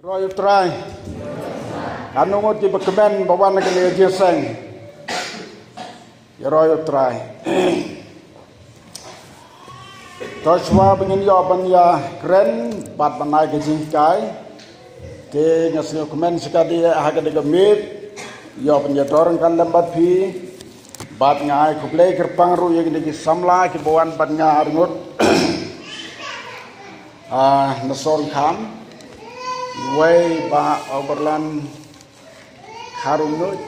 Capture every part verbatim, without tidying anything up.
Ïaroh ïa u Trai. Katno ngut kiba kmen ba wan ha kane ka jingïaseng? Ïaroh ïa u Trai. To shuwa ba ngin ïoh ban ïakren bad ban ai ka jinghikai, te nga sngewkmen shikatdei ha kane ka miet ïoh ban ïadon ryngkat lem bad phi. Bad nga ai khublei kyrpang ruh ïa kine ki samla kiba wan bad nga arngut. Ah, na Sohryngkham, iwei Bah Oberland Kharumnuid,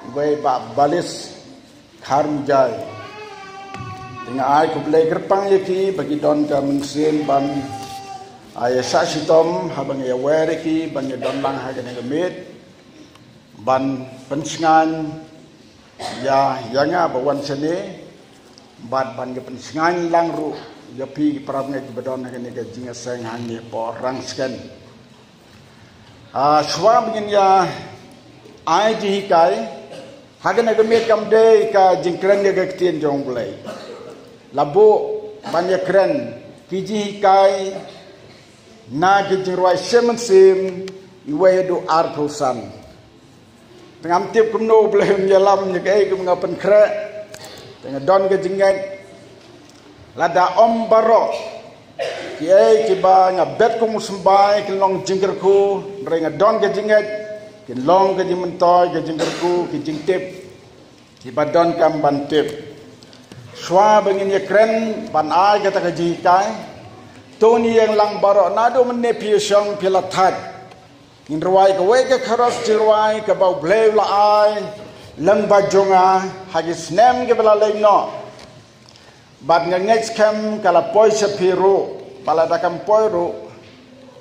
iwei Bah Balis Kharumjai. Te nga ai khublei kyrpang ïa ki ba ki don ka mynsiem ban, ah, ïa shah shitom haba nga ïawer ïa ki ban ïadon lang ha kane ka miet ban pynshngaiñ ïa, ïa nga ba wan shane, bad ban ïa pynshngaiñ lang ruh ïa phi ki parabangeit kiba don ha kane ka jingïaseng hangne hapoh Rangshken. Ah, shuwa ba ngin ïa ai jinghikai, ha kane ka miet kam dei ka jingkren ïa ka ktien jong U Blei. La buh ban ïakren ki jinghikai na ki jingrwai shimmynsiem, iwei haduh arphew san. Te ngam tip kumno U Blei un ïalam ïa kaei kaba nga pynkhreh. Te nga don ka jingngeit, lada ym baroh kiei kiba nga bet kum u symbai kin long jingkyrkhu, hynrei nga don ka jingngeit kin long ka jingmyntoi, ka jingkyrkhu, ka jingtip kiba donkam ban tip. Shuwa ba ngin ïakren ban ai kata ka jinghikai, to ngin ïeng lang baroh, naduh mynne phi ïashong phi la thait. Ngin rwai kawei ka chorus jingrwai kaba U Blei u la ai lyngba jong nga ha ki snem kiba la leit noh. Bad nga ngeit skhem ka la poi sha phi ruh, bad lada kam poi ruh,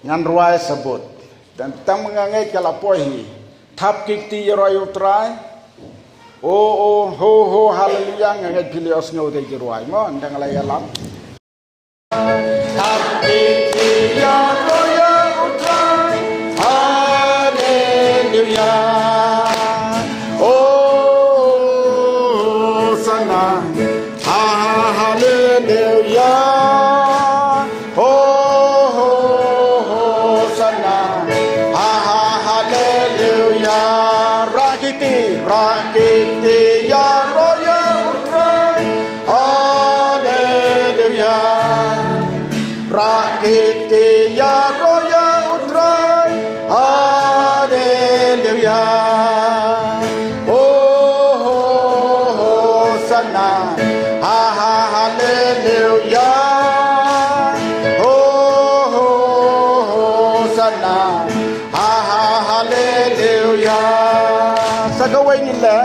ngan rwai sabut. Tang tang nga ngeit ka la poi hi. Thap ki kti ïaroh ïa u Trai. O, o, ho, ho, haleluya, nga ngeit phi la ïohsngew ïa ki jingrwai mo, ynda nga la ïalam. Thap ki kti ïaroh ïa u Trai. Haleluya. Hosana. Ha, ha, haleluya. Ho, ho, ho, hosana. Ha, ha, haleluya. Rah ki kti, rah ki kti ïaroh ïa u Trai. Haleluya. Rah ki kti ïaroh ïa u Trai. Haleluya. Ho, ho, hosana. Ha, ha, haleluya. Ho, ho, hosana. Ha, ha, haleluya. Sa kawei ngin leh.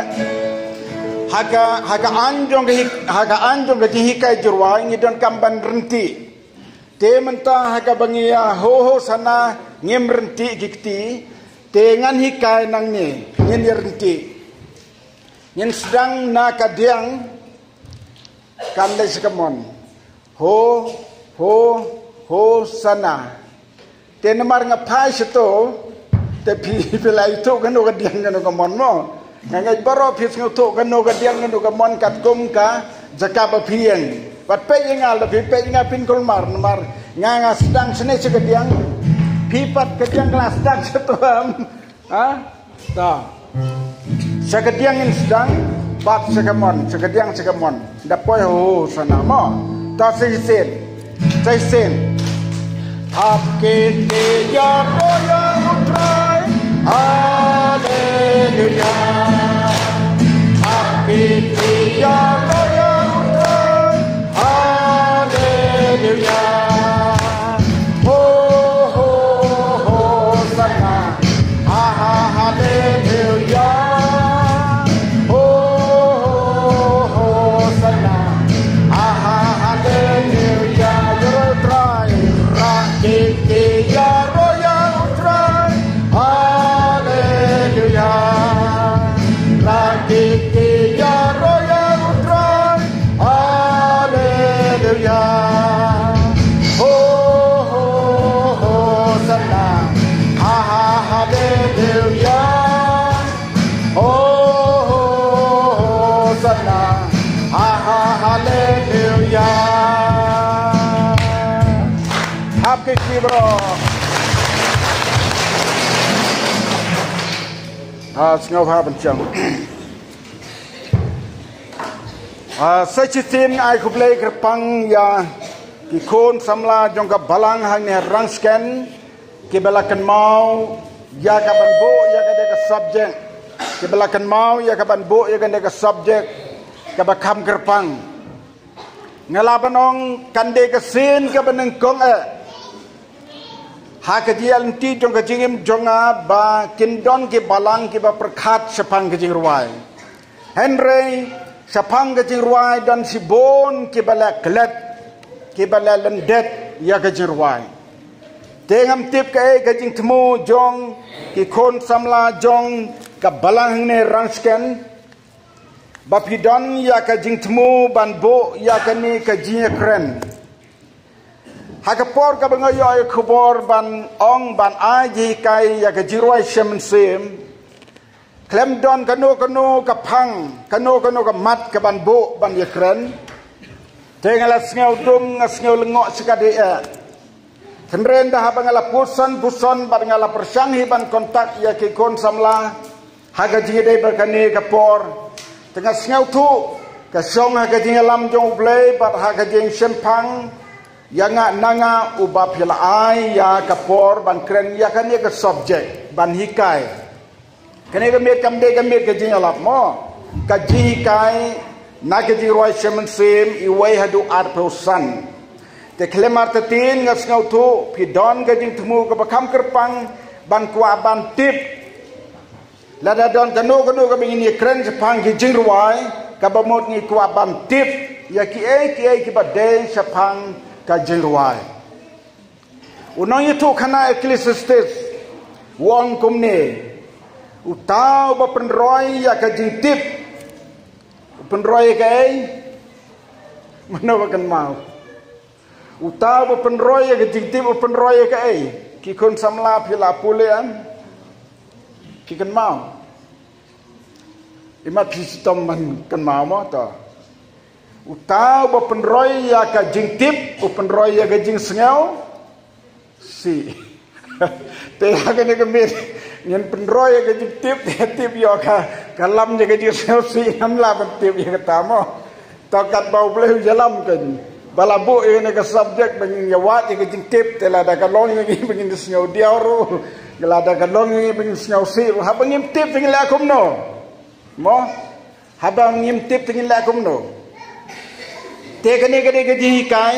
Ha ka, ha ka aiñ jong ka hik-, ha ka aiñ jong ka jinghikai jingrwai ngi donkam ban ryntih. Te mynta ha kaba ngi ïa ho, hosana, ngim ryntih ki kti. Te ngan hikai nangne, ngin ïa ryntih. Ngin sdang na ka diang, kan leit sha ka mon. Ho, ho, hosana. Te namar nga phai shato, te phi, phi la ïathuh kano ka diang kano ka mon mo. Nga ngeit baroh phi sngewthuh kano ka diang kano ka mon katkum ka jaka ba phi ïeng. Wat peit ïa nga, lada phi peit ïa nga phin kulmar, namar nga nga sdang shane sha ka diang. Phi pat ka diang ka la sdang shato em. Ha? Ta. Sha ka diang ngin sdang, bad sha ka mon, sha ka diang sha ka mon. Da poi ho, hosana mo. Ta sa shisien. Sa shisien. Thap ki kti ïaroh ïa u Trai. Haleluya. Thap ki kti ïaroh ïa u Trai. Haleluya. Ho, ho, hosana. Ha, ha, haleluya. Ho, ho, hosana. Ha, ha, haleluya. Ïaroh ïa u Trai. Rah ki kti ïaroh ïa u Trai. Haleluya. Rah ki kti ïaroh ïa u Trai. Haleluya. Ho, ho, hosana. Ha, ha, haleluya. Ho, ho, hosana. Ha, ha, haleluya. Happy Kibro. Ah, sngewbha ban shong. Ah, sa shisien ai khublei kyrpang ïa ki khun samla jong ka balang hangne Rangshken, kiba la kynmaw ïa ka ban buh ïa kane ka subject, kiba la kynmaw ïa ka ban buh ïa kane ka subject kaba kham kyrpang. Nga lah ban ong kan dei ka sien kaba nyngkong eh ha ka jingïaid lynti jong ka jingim jong nga ba kin don ki balang kiba pyrkhat shaphang ka jingrwai. Hynrei shaphang ka jingrwai don shibun kiba la klet, kiba la lyndet ïa ka jingrwai. Te ngam tip kaei ka jingthmu jong ki khun samla jong ka balang hangne Rangshken ba phi don ïa ka jingthmu ban buh ïa kane ka jingïakren. Ha ka por kaba nga ïoh ïa ka khubor ban ong ban ai jinghikai ïa ka jingrwai Shem Mynsiem, khlem don kano kano ka phang, kano kano ka mat ka ban buh ban ïakren, te nga la sngew dum, nga sngew lyngngoh shikatdei eh. Hynrei ynda haba nga la puson puson bad nga la pyrshang hi ban contact ïa ki khun samla ha ka jingïadei bad kane ka por, te nga sngewthuh ka shong ha ka jingïalam jong U Blei bad ha ka jingshemphang ïa nga na nga uba phi la ai ïa ka por ban kren ïa kane ka subject ban hikai. Kane ka miet kam dei ka miet ka jingïalap mo, ka jinghikai na ka jingrwai Shem Mynsiem, uwei haduh arphew san. Te khlem artatien nga sngewthuh phi don ka jingthmu kaba kham kyrpang ban kwah ban tip. Lada don kano kano kaba ngin ïakren shaphang ki jingrwai, kaba mut ngi kwah ban tip ïa kiei kiei kiba dei shaphang ka jingrwai. U nongïathuhkhana Ecclesiastes u ong kumne: Uta uba pynroi ïa ka jingtip u pynroi ïa kaei? Mano ba kynmaw? Uta uba pynroi ïa ka jingtip u pynroi ïa kaei? Ki khun samla phi la pule em? Ki kynmaw? Imat phi shitom ban kynmaw mo to. Uta uba pynroi ïa ka jingtip u pynroi ïa ka jingsngewsih. Te ha kane ka miet ngin pynroi ïa ka jingtip, te tip ïa ka, ka lam ïa ka jingsngewsih, ngam lah ban tip ïa kata mo. To katba U Blei u ïalam kan ba la buh ïa kane ka subject ba ngin ïa wad ïa ka jingtip, te lada ka long ïa ngi ba ngin sngew diaw ruh, lada ka long ïa ngi ba ngin sngewsih ruh, haba ngim tip te ngin leh kumno? Mo? Haba ngim tip te ngin leh kumno? Te kane ka dei ka jinghikai,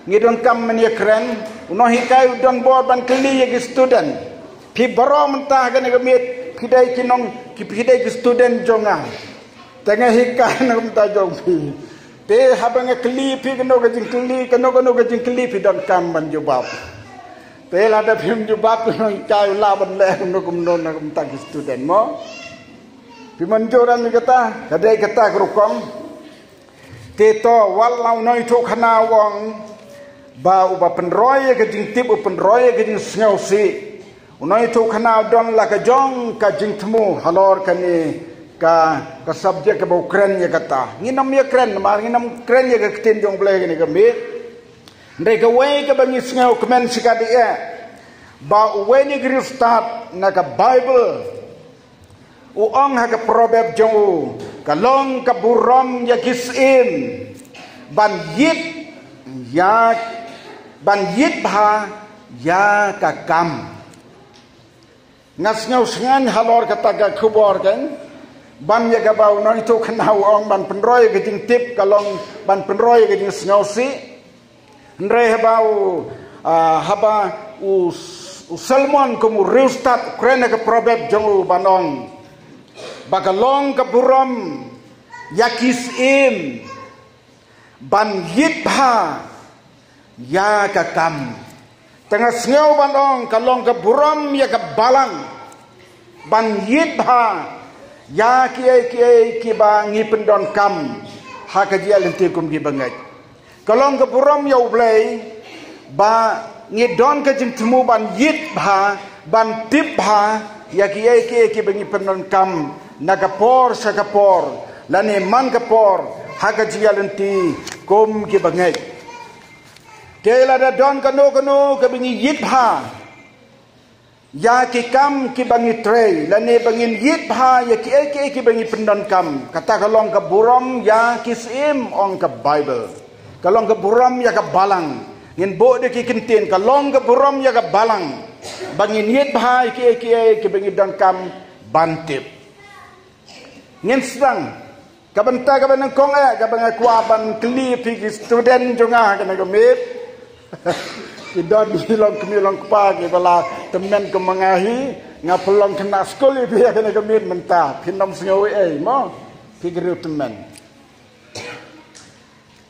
ngi donkam ban ïakren. U nonghikai u don bor ban kylli ïa ki student. Phi baroh mynta ha kane ka miet phi dei ki nong, ki, phi dei ki student jong nga. Te nga hikai na ka bynta jong phi. Te haba nga kylli phi kano ka jingkylli, kano kano ka jingkylli phi donkam ban jubab. Te lada phim jubab, u nonghikai u lah ban leh kumno kumno na ka bynta ki student mo. Phi mynjur em ïa kata? Ka dei kata ka rukom. Te to, wat la u nongïathuhkhana u ong ba uba pynroi ïa ka jingtip u pynroi ïa ka jingsngewsih, u nongïathuhkhana u don la ka jong ka jingthmu halor kane ka, ka subject kaba u kren ïa kata. Ngin ym ïakren namar ngin ym kren ïa ka ktien jong U Blei kane ka miet. Hynrei kawei kaba ngi sngewkmen shikatdei eh, ba uwei na ki riewstad na ka Baibl u ong ha ka Proverb jong u, ka long ka burom ïa ki syiem ban ïit ïa, ban ïit bha ïa ka kam. Nga sngew sngewsih halor kata ka khubor kan, ban ïa kaba u nongïathuhkhana u ong ban pynroi ïa ka jingtip ka long ban pynroi ïa ka jingsngewsih. Hynrei haba u, ah, haba u, u Solomon kum u riewstad u kren ha ka Proverb jong u ban ong ba ka long ka burom ïa ki syiem ban ïit bha ïa ka kam. Te nga sngew ban ong ka long ka burom ïa ka balang ban ïit bha ïa kiei kiei kiba ngi pyndonkam ha ka jingïaid lynti kum ki bangeit. Ka long ka burom ïa U Blei ba ngi don ka jingthmu ban ïit bha, ban tip bha ïa kiei kiei kiba ngi pyndonkam na ka por sha ka por lane man ka por ha ka jingïaid lynti kum ki bangeit. Te lada don kano kano kaba ngi ïit bha, ïa ki kam kiba ngi trei, lane ba ngin ïit bha ïa kiei kiei kiba ngi pyndonkam. Kata ka long ka burom ïa ki syiem, ong ka Baibl. Ka long ka burom ïa ka balang. Ngin buh da ki kyntien, ka long ka burom ïa ka balang ba ngin ïit bha ïa kiei kiei kiba ngi donkam ban tip. Ngin sdang ka bynta kaba nyngkong eh, kaba nga kwah ban kylli ïa phi ki student jong nga ha kane ka miet. Ki don ki long kmie long kpa kiba la tymmen kum ma nga hi. Nga pynlong khynnah skul ïa phi ha kane ka miet mynta, phin ym sngew ei ei mo, phi ki riew tymmen.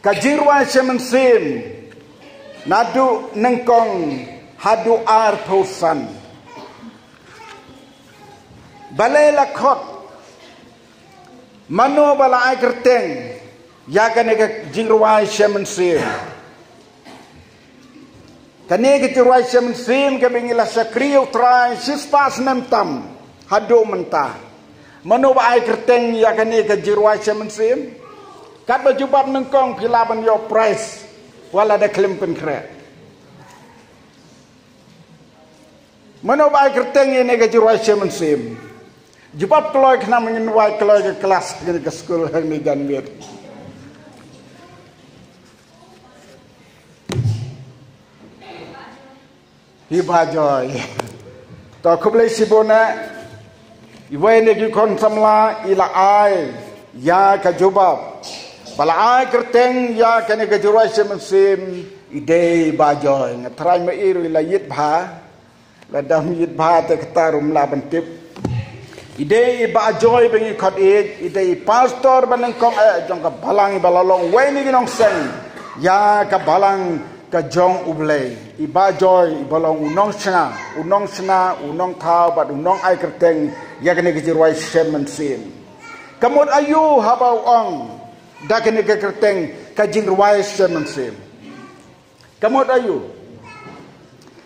Ka jingrwai shem mynsiem naduh nyngkong haduh arphew san. Balei la khot? Mano ba la ai kyrteng ïa kane ka jingrwai shem mynsiem? Kane ka jingrwai shem mynsiem kaba ngi la shakri ïa U Trai shispah snem tam haduh mynta. Mano ba ai kyrteng ïa kane ka jingrwai shem mynsiem? Katba jubab nyngkong phi lah ban ïoh prize, wat la da khlem pynkhreh. Mano ba ai kyrteng ïa kane ka jingrwai shem mynsiem? Jubab kloi, khnang ba ngin wai kloi ka klas, kane ka skul hangne janmiet. Hi Bah Joy. To, khublei shibun eh. Iwei na ki khun samla i la ai ïa ka jubab ba la ai kyrteng ïa kane ka jingrwai shem mynsiem, i dei i Bah Joy. Nga trai ma i ruh i la ïit bha. Lada ym ïit bha te kata ruh ym lah ban tip. I dei i Bah Joy ba ngi khot ïeit, i dei i pastor ba nyngkong eh jong ka balang, iba la long uwei na ki nongseng ïa ka balang ka jong U Blei. I Bah Joy iba long u nongshna, u nongshna, u nongthaw bad u nong ai kyrteng ïa kane ka jingrwai shem mynsiem. Ka mut aïu haba u ong da kane ka kyrteng ka jingrwai shem mynsiem? Ka mut aïu?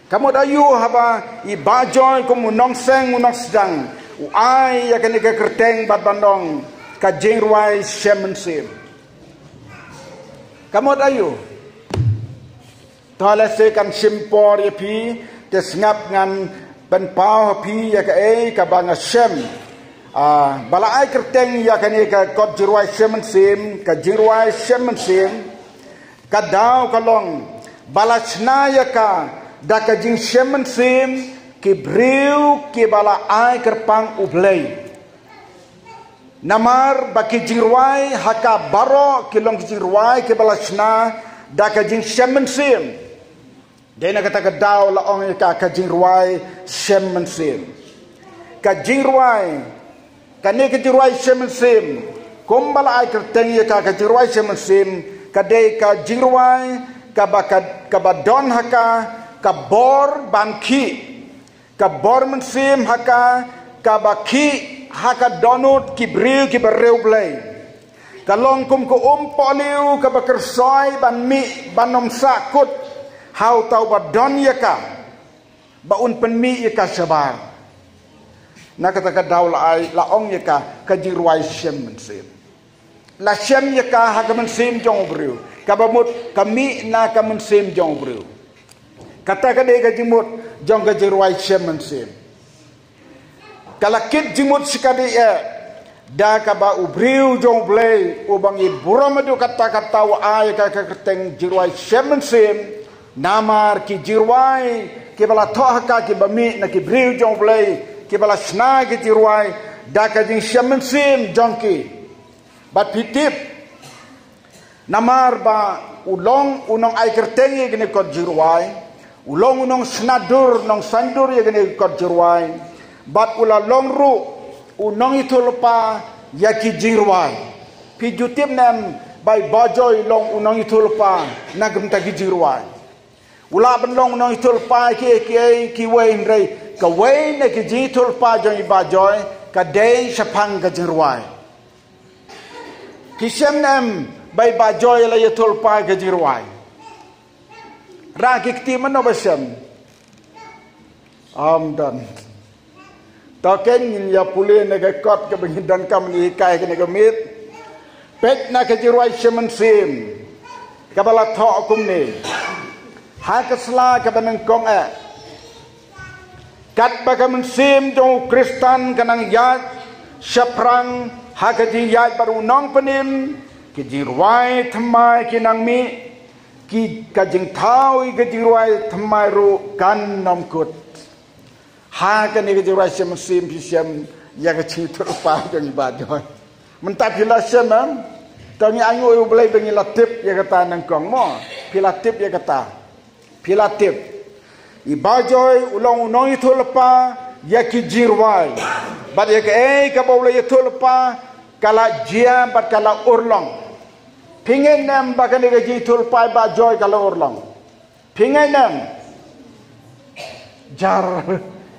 Ka mut aïu haba i Bah Joy kum u nongseng, u nongsdang, u ai ïa kane ka kyrteng bad ban ong ka jingrwai shem mynsiem? Ka mut aïu? To, lehse kan shim por ïa phi, te sngap ngan pynpaw ha phi ïa kaei kaba nga shem. Ah, ba la ai kyrteng ïa kane ka kot jingrwai shem mynsiem, ka jingrwai shem mynsiem. Ka daw ka long ba la shna ïa ka da ka jingshem mynsiem ki briew kiba la ai kyrpang U Blei. Namar ba ki jingrwai ha ka baroh ki long ki jingrwai kiba la shna da ka jingshem mynsiem. Dei na kata ka daw la ong ïa ka ka jingrwai shem mynsiem. Ka jingrwai, kane ka jingrwai shem mynsiem, kumba la ai kyrteng ïa ka ka jingrwai shem mynsiem, ka dei ka jingrwai kaba ka, kaba don ha ka ka bor ban khih. Ka bor mynsiem ha ka kaba khih ha ka dohnud ki briew kiba riewblei. Ka long kum ka umpohliew kaba kyrsoi ban mih ban ym sah kut ha uta uba don ïa ka, ba un pynmih ïa ka shabar. Na kata ka daw la ai, la ong ïa ka ka jingrwai shem mynsiem. La shem ïa ka ha ka mynsiem jong u briew, kaba mut ka mih na ka mynsiem jong u briew. Kata ka dei ka jingmut jong ka jingrwai shem mynsiem. Ka la kit jingmut shikatdei eh da kaba u briew jong U Blei uba ngi burom haduh katta katta u ai ïa ka ka kyrteng jingrwai shem mynsiem. Namar ki jingrwai kiba la thoh ha ka kiba mih na ki briew jong U Blei, kiba la shna ki jingrwai da ka jingshem mynsiem jong ki. Bad phi tip, namar ba u long u nong ai kyrteng ïa kane ka kot jingrwai, u long u nongshna dur, nongsan dur ïa kane ka kot jingrwai, bad u la long ruh u nongïathuhlypa ïa ki jingrwai. Phi ju tip ne em ba i Bah Joy long u nongïathuhlypa na ka bynta ki jingrwai? U lah ban long u nongïathuhlypa ïa kiei kiei kiwei, hynrei kawei na ki jingïathuhlypa jong i Bah Joy ka dei shaphang ka jingrwai. Phi shem ne em ba i Bah Joy la ïathuhlypa ïa ka jingrwai? Rah ki kti, mano ba shem? Ym don. To, ngin ïa pule na ka kot kaba ngi donkam ban hikai kane ka miet. Peit na ka jingrwai shem mynsiem kaba la thoh kumne ha ka sla kaba nyngkong eh. Katba ka mynsiem jong u Khristan ka nang ïaid shaphrang ha ka jingïaid bad u Nongpynim, ki jingrwai thymmai ki nang mih, ki ka jingthaw ïa ka jingrwai thymmai ruh kan ym kut. Ha kane ka jingrwai shem mynsiem phi shem ïa ka jingïathuhlypa jong i Bah Joy. Mynta phi la shem em? To ngi ainguh ïa u Blei ba ngi la tip ïa kata nyngkong mo. Phi la tip ïa kata. Phi la tip. I Bah Joy u long u nongïathuhlypa ïa ki jingrwai. Bad ïa kaei kaba u la ïathuhlypa ka la jia bad ka la urlong. Phi ngeit ne em ba kane ka jingïathuhlypa i Bah Joy ka la urlong? Phi ngeit ne em? Jar,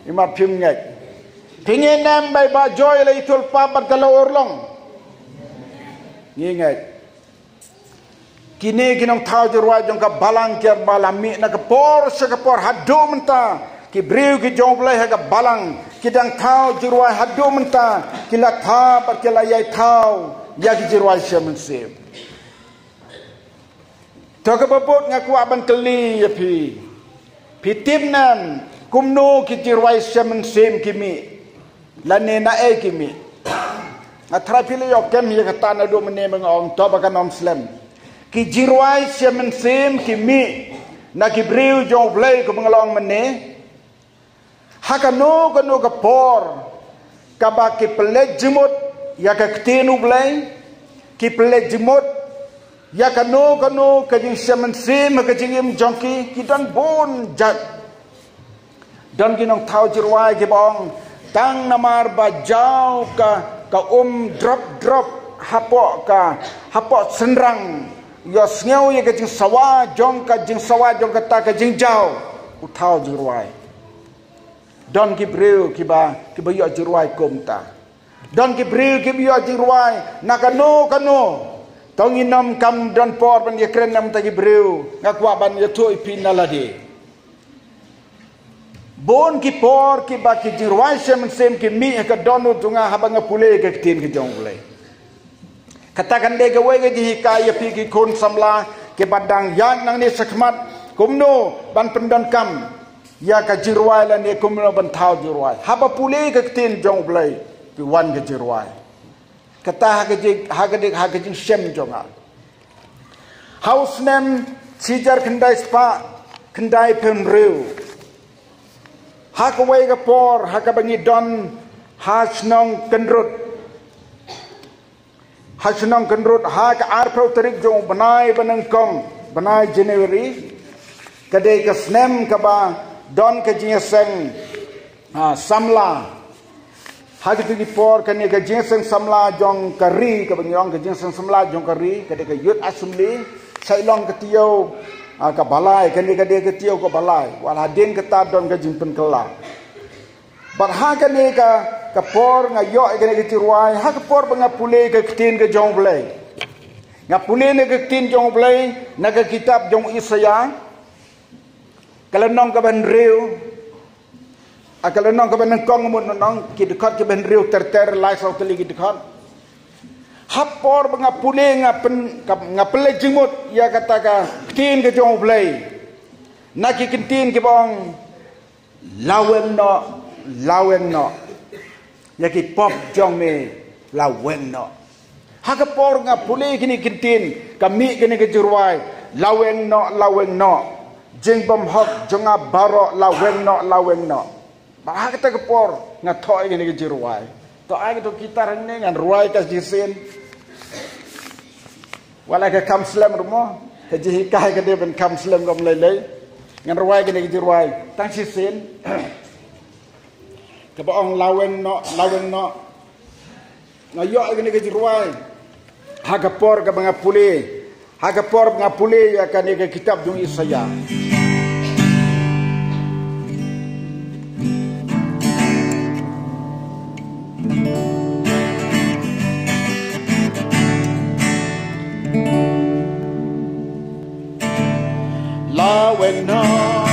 imat phim ngeit. Phi ngeit ne em ba i Bah Joy la ïathuhlypa bad ka la urlong? Ngi ngeit. Kine ki nongthaw jingrwai jong ka balang kiba la mih na ka por sha ka por haduh mynta, ki briew ki jong u Blei ha ka balang ki dang thaw jingrwai haduh mynta, ki la thaw bad ki la ïai thaw ïa ki jingrwai shem mynsiem. To kaba bud nga kwah ban kylli ïa phi. Phi tip ne em kumno ki jingrwai shem mynsiem ki mih? Lane naei ki mih? Nga tharai phi la ïoh kem ïa kata naduh mynne ba nga ong to ba kan ym slem. Ki jingrwai shem mynsiem ki mih na ki briew jong u Blei kumba nga la ong mynne. Ha kano kano ka por kaba ki pynleit jingmut ïa ka ktien u Blei, ki pynleit jingmut ïa kano kano ka jingshem mynsiem ha ka jingim jong ki, ki don bun jait. Don ki nongthaw jingrwai kiba ong tang namar ba jaw ka, ka um drop drop hapoh ka, hapoh shynrang, ïohsngew ïa ka jingsawa jong ka, jingsawa jong kata ka jingjaw, u thaw jingrwai. Don ki briew kiba, kiba ïoh jingrwai kumta. Don ki briew kiba ïoh jingrwai na kano kano. To ngin ym kam don por ban ïakren namar ki briew, nga kwah ban ïathuh ïa phi na lade. Bun ki por kiba ki jingrwai shem mynsiem ki mih ha ka dohnud jong nga haba nga pule ka ktien ka jong u Blei. Kata kan dei kawei ka jinghikai ïa phi ki khun samla kiba dang ïaid nangne shakhmat, kumno ban pyndonkam ïa ka jingrwai lane kumno ban thaw jingrwai. Haba pule ka ktien jong u Blei, phi wan ka jingrwai. Kata ha ka jing, ha ka dik, ha ka jingshem jong nga. Ha u snem shihajar khyndai spah khyndaiphew hynriew, ha kawei ka por ha kaba ngi don ha shnong Kynrut. Ha shnong Kynrut ha ka arphew tarik jong u bnai ba nyngkong, bnai January, ka dei ka snem kaba don ka jingïaseng, ah, samla. Ha kito ki por kane ka jingïaseng samla jong ka ri, kaba ngi ong ka jingïaseng samla jong ka ri, ka dei ka Youth Assembly, sa i long ka taïew, ah, kaba lai, kane ka dei ka taïew kaba lai. Wat hadien kata don ka jingpynkylla. Bad ha kane ka, ka por nga ïoh ïa kane ka jingrwai, ha ka por ba nga pule ka ktien ka jong u Blei. Nga pule na ka ktien jong u Blei na ka kitab jong u Isaïah, ka lynnong kaba hynriew, ah, ka lynnong kaba nyngkong, mut nong ki dkhot kiba hynriew ter ter, lai saw tylli ki dkhot. Ha por ba nga pule, nga pyn, ka, nga pynleit jingmut ïa kata ka ktien ka jong u Blei. Na ki ktien kiba ong, la weng noh, la weng noh. Ïa ki pop jong me la weng noh. Ha ka por nga pule kine ki ktien, ka mih kane ka jingrwai, la weng noh, la weng noh. Jingbymhok jong nga baroh la weng noh, la weng noh. Bad ha kata ka por nga thoh ïa kane ka jingrwai. To ai ka to kitar hangne ngan rwai ka shisien. Wat la ka kham slem ruh mo. Ka jinghikai ka dei ban kham slem kam lei lei. Ngan rwai kane ka jingrwai tang shisien. Kaba ong la weng noh, la weng noh. Nga ïoh ïa kane ka jingrwai ha ka por kaba nga pule, ha ka por ba nga pule ïa kane ka kitab jong u Isaïah. La weng noh,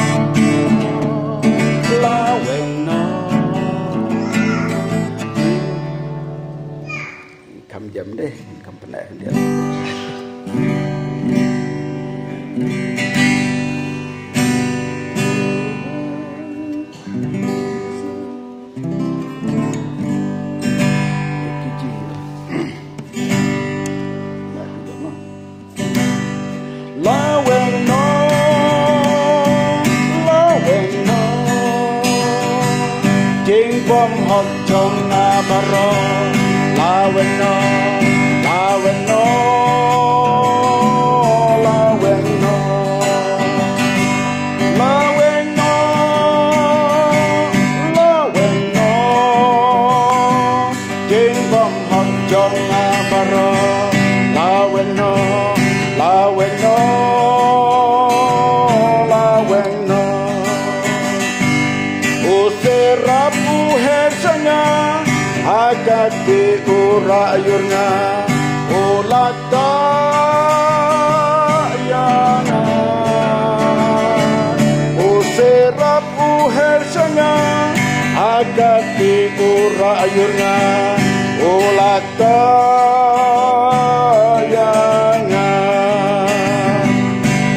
la weng noh. Kham jam deh, kham pyneh khyndiat. Jingbymhok jong nga baroh, lawei noh, lawei noh, lawei noh. Lawei noh, lawei noh. Jingbymhok jong nga baroh, lawei noh, lawei noh, lawei noh. U syrap u her sha nga, ha kti u rah ïur nga, u la ktah ïa nga. U syrap u her sha nga, ha kti u rah ïur nga, u la ktah ïa nga.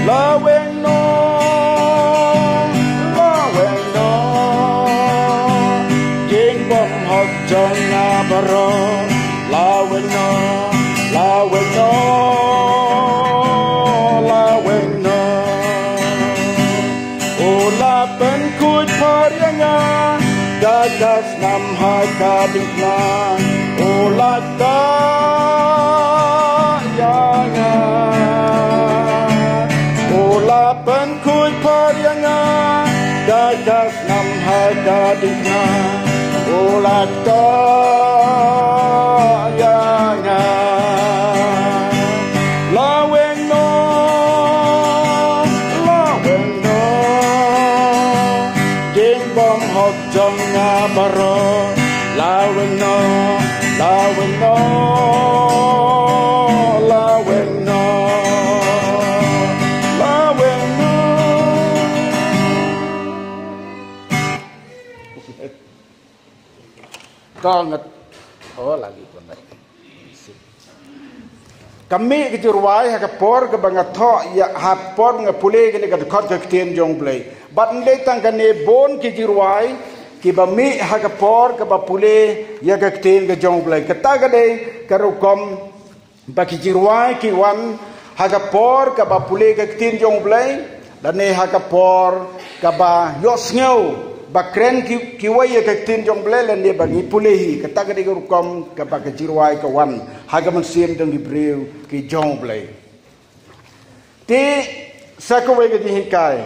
Lawei noh, lawei noh, jingbymhok jong nga baroh, lawei noh, lawei noh, lawei noh. U la pynkhuid phar ïa nga da ka snam ha ka diengphna, u la ktah ïa nga. U la pynkhuid phar ïa nga da ka snam ha ka diengphna, u la ktah ïa nga. Lawei noh, lawei noh, jingbymhok jong nga baroh, lawei noh, lawei noh, lawei noh, lawei noh. Ka ngat, oh, lagi pun lagi. Ka mih ka jingrwai ha ka por kaba nga thoh ïa, ha por nga pule kane ka dkhot ka ktien jong U Blei. Bad ngi leit tang kane bun ki jingrwai kiba mih ha ka por kaba pule ïa ka ktien ka jong U Blei. Kata ka dei ka rukom ba ki jingrwai ki wan ha ka por kaba pule ka ktien jong U Blei, lane ha ka por kaba ïohsngew ba kren ki, kiwei ïa ka ktien jong U Blei, lane ba ngi pule hi. Kata ka dei ka rukom kaba ka jingrwai ka wan ha ka mynsiem jong ki briew ki jong U Blei. Te sa kawei ka jinghikai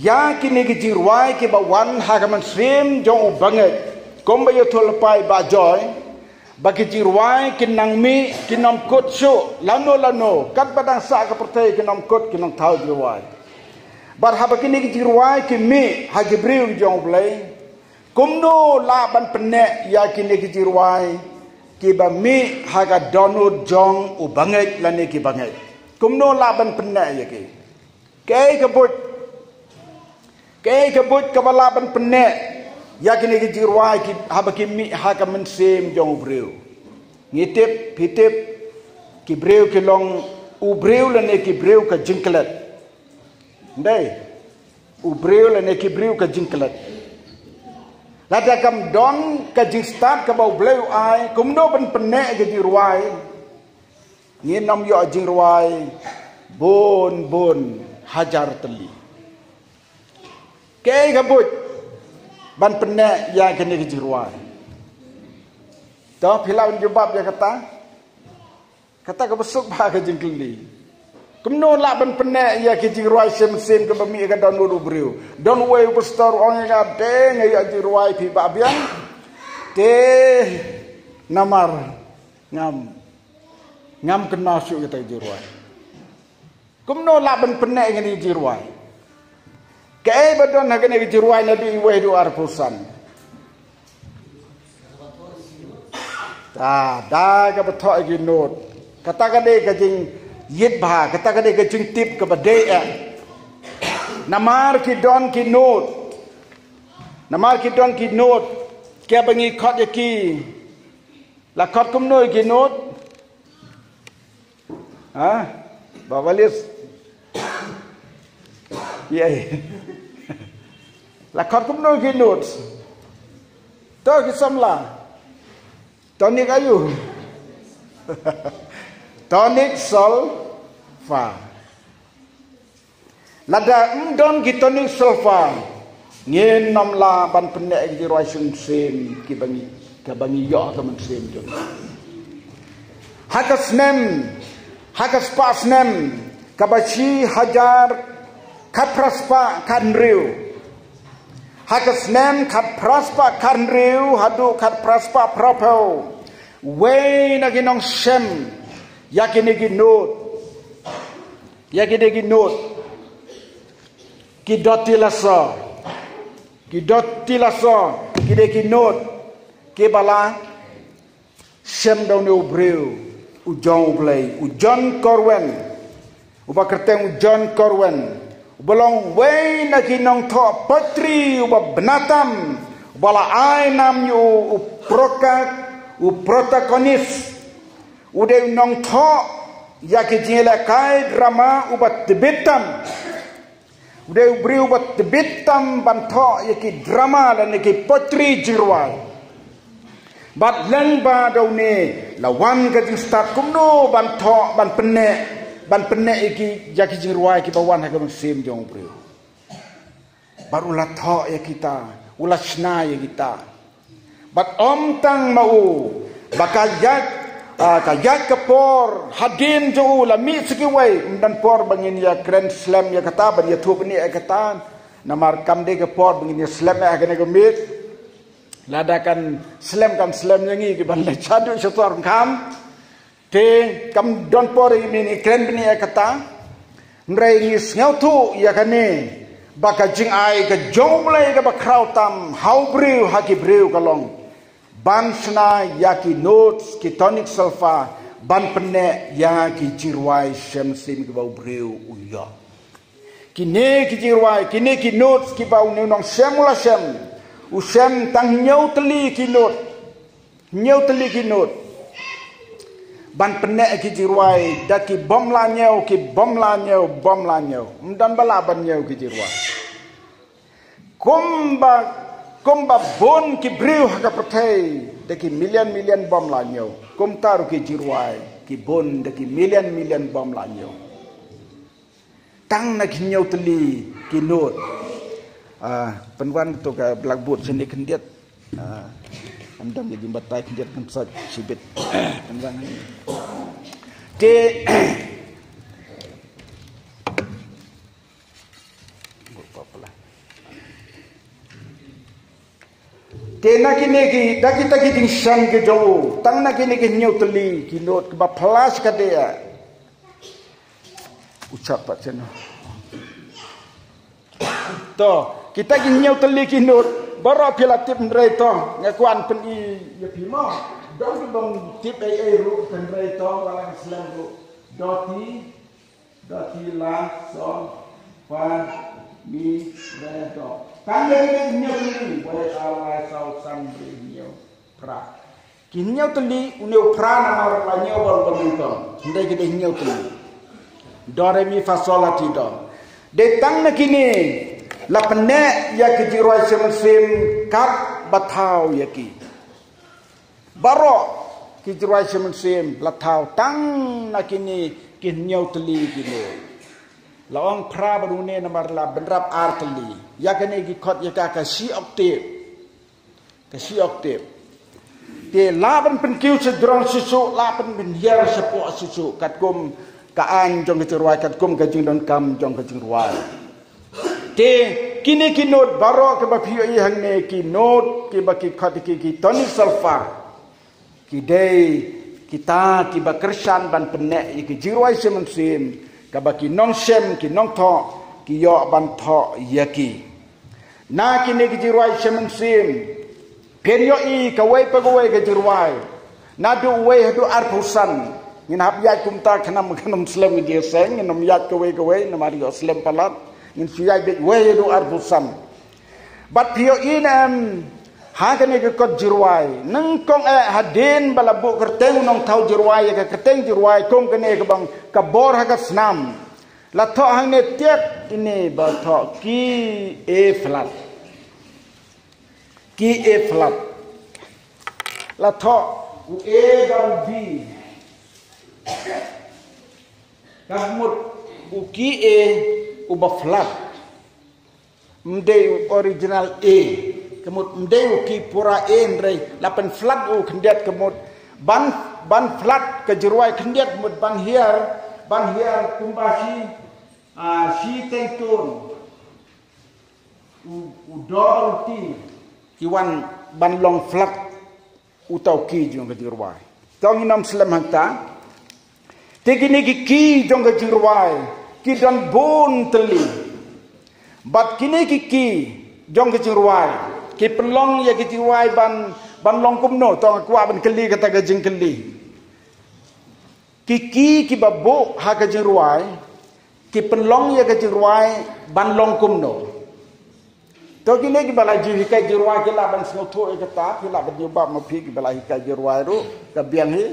ïa kine ki jingrwai kiba wan ha ka mynsiem jong u bangeit, kumba ïathuh lypa i Bah Joy, ba ki jingrwai ki nang mih, kim kut shuh lano lano, katba dang sah ka pyrthei kim kut, kim thaw jingrwai. Bad haba kine ki jingrwai ki mih ha ki briew ki jong U Blei, kumno lah ban pynneh ïa kine ki jingrwai kiba mih ha ka dohnud jong u bangeit lane ki bangeit? Kumno lah ban pynneh ïa ki? Kaei ka buit, kaei ka buit kaba lah ban pynneh ïa kine ki jingrwai ki, haba ki mih ha ka mynsiem jong u briew? Ngi tip, phi tip, ki briew ki long u briew lane ki briew ka jingklet. Ndei, u briew lane ki briew ka jingklet. Lada kam don ka jingstad kaba U Blei u ai, kumno ban pynneh ka jingrwai? Ngin ym ïoh jingrwai bun bun hajar tylli. Kaei ka buit ban pynneh ïa kine ki jingrwai? To, phi lah ban jubab ïa kata. Kata kaba suk bha ka jingkylli. Kumno lah ban pynneh ïa ki jingrwai shisien shisien kaba mih ha ka dohnud u briew? Don uwei u pastor u ong ïa nga, dei nga ïoh jingrwai phi Bah Biang. Te namar ngam, ngam kynmaw shuh ïa kita ki jingrwai. Kumno lah ban pynneh ïa kine ki jingrwai? Kaei ba don ha kine ki jingrwai naduh iwei haduh arphew san? Da, da kaba thoh ïa ki note. Kata ka dei ka jingïit bha, kata ka dei ka jingtip kaba dei eh. Namar ki don ki note. Namar ki don ki note. Kiba ngi khot ïa ki. La khot kumno ïa ki note? Ha? Bah Walis. Ïa. La khot kumno ki note? To ki samla. Tonic aiu? Tonic sol fa. Lada ym don ki tonic sol fa, Ngin ym lah ban pynneh ïa ki jingrwai shi mynsiem kiba ngi, kiba ngi ïoh ha ka mynsiem jong ngi. Ha ka snem, ha ka spah snem kaba shi hajar khatphra spah khathynriew. Ha ka snem khatphra spah khathynriew haduh khatphra spah phraphew, wei na ki nongshem ïa kine ki nud, ïa kine ki nud, ki dotila so, ki dotila so, kine ki nud kiba la shem da une u briew u jong U Blei, u John Corwen, uba kyrteng u John Corwen, uba long wei na ki nongthoh poetry uba bna tam, uba la ai nam ïa u, u Proka, u Protagonist. U dei u nongthoh ïa ki jingïalehkai drama uba tbit tam. U dei u briew uba tbit tam ban thoh ïa ki drama lane ki poetry jingrwai. Bad lyngba da une la wan ka jingstad kumno ban thoh, ban pynneh, ban pynneh ïa ki, ïa ki jingrwai kiba wan ha ka mynsiem jong u briew. Bad u la thoh ïa kita, u la shna ïa kita. Bad ym tang ma u, ba ka ïaid, ah, ka ïaid ka por hadien jong u la mih sa kiwei, ym don por ba ngin ïa kren slem ïa kata, ban ïathuh bniah ïa kata. Namar kam dei ka por ba ngin ïa slem ïa kane ka miet. Lada kan slem, kan slem ïa ngi kiban leit shaduh shator kham. Te kam don por ïa ngi ban kren bniah ïa kata. Hynrei ngi sngewthuh ïa kane, ba ka jingai ka jong U Blei kaba khraw tam ha u briew ha ki briew ka long ban shna ïa ki notes, ki tonic solfa, ban pynneh ïa ki jingrwai shi mynsiem kiba u briew u ïoh. Kine ki jingrwai, kine ki notes kiba une u nongshem u la shem. U shem tang hynñiew tylli ki note. Hynñiew tylli ki note. Ban pynneh ki jingrwai da ki bym lah ñiew, ki bym lah ñiew, bym lah ñiew. Ym don ba lah ban ñiew ki jingrwai. Kumba, kumba bun ki briew ha ka pyrthei da ki million million bym lah ñiew, kumta ruh ki jingrwai ki bun da ki million million bym lah ñiew. Tang na ki hynñiew tylli ki note. Ah, pynwan to ka blackboard shane khyndiat. Ah, ym don ka jingbatai khyndiat, kan sait shibit. Pynwan. Te Te na kine ki, da kita ki jingshan ki jong u, tang na kine ki hynñiew tylli ki note kiba phylla shi katdei. U chat pat shen. To, kita ki hynñiew tylli ki note baroh phi la tip hynrei to, nga kwah pyni ïa phi mo. Don ki bym tip ei ei ruh hynrei to, wat la ka slem ruh. Doti, doti, la, sol, fa, mi, re, do. Tang da kine ki hynñiew tylli, wei, ar, lai, saw, san, hynriew, hynñiew, phra. Ki hynñiew tylli, une u phra namar la ñiew bor bor nyngkong. Hynrei ki dei hynñiew tylli. Do, re, mi, fa, sol, la, ti, do. Dei tang na kine la pynneh ïa ki jingrwai shi mynsiem katba thaw ïa ki. Baroh ki jingrwai shi mynsiem la thaw tang na kine ki hynñiew tylli kine. La ong phra bad une namar la bynrap ar tylli. Ïa kane ki khot ïa ka ka shi octave. Ka shi octave. Te lah ban pynkiew sha jrong shisha, lah ban pynhiar shapoh shisha, katkum ka aiñ jong ka jingrwai, katkum ka jingdonkam jong ka jingrwai. Te kine ki note baroh kiba phi ïohi hangne, ki note kiba ki khot ki, ki tonic solfa, ki dei kita kiba kyrshan ban pynneh ïa ki jingrwai shi mynsiem kaba ki nongshem, ki nongthoh ki ïoh ban thoh ïa ki. Na kine ki jingrwai shi mynsiem, phin ïohi kawei pa kawei ka jingrwai naduh wei haduh arphew san. Ngin hap ïaid kumta, khnang ba kan ym slem ka jingseng, ngin ym ïaid kawei kawei namar ïoh slem palat. Ngin shu ïaid beit wei haduh arphew san. Bad phi ïohi ne em, ha kane ka kot jingrwai, nyngkong eh hadien ba la buh kyrteng u nongthaw jingrwai ïa ka kyrteng jingrwai kum kane kaba ong Ka Bor ha ka Snam, la thoh hangne tiap ine ba thoh key A flat. Key A flat. La thoh u A bad u B. Ka mut u key A uba flat. Ym dei u original A. Ka mut ym dei u key pura A hynrei la pynflat u khyndiat ka mut ban, ban flat ka jingrwai khyndiat ka mut ban hiar, ban hiar kumba shi, ah, shi teng tun. U, u dor u ti ki wan ban long flat uta u key jong ka jingrwai. To ngin ym slem hangta. Te kine ki key jong ka jingrwai ki don bun tylli. Bad kine ki key jong ka jingrwai ki pynlong ïa ka jingrwai ban, ban long kumno, to nga kwah ban kylli kata ka jingkylli. Ki key kiba buh ha ka jingrwai ki pynlong ïa ka jingrwai ban long kumno. To kine kiba la ju hikai jingrwai ki lah ban sngewthuh ïa kata, ki lah ban jubab ma phi kiba la hikai jingrwai ruh ka biang hi.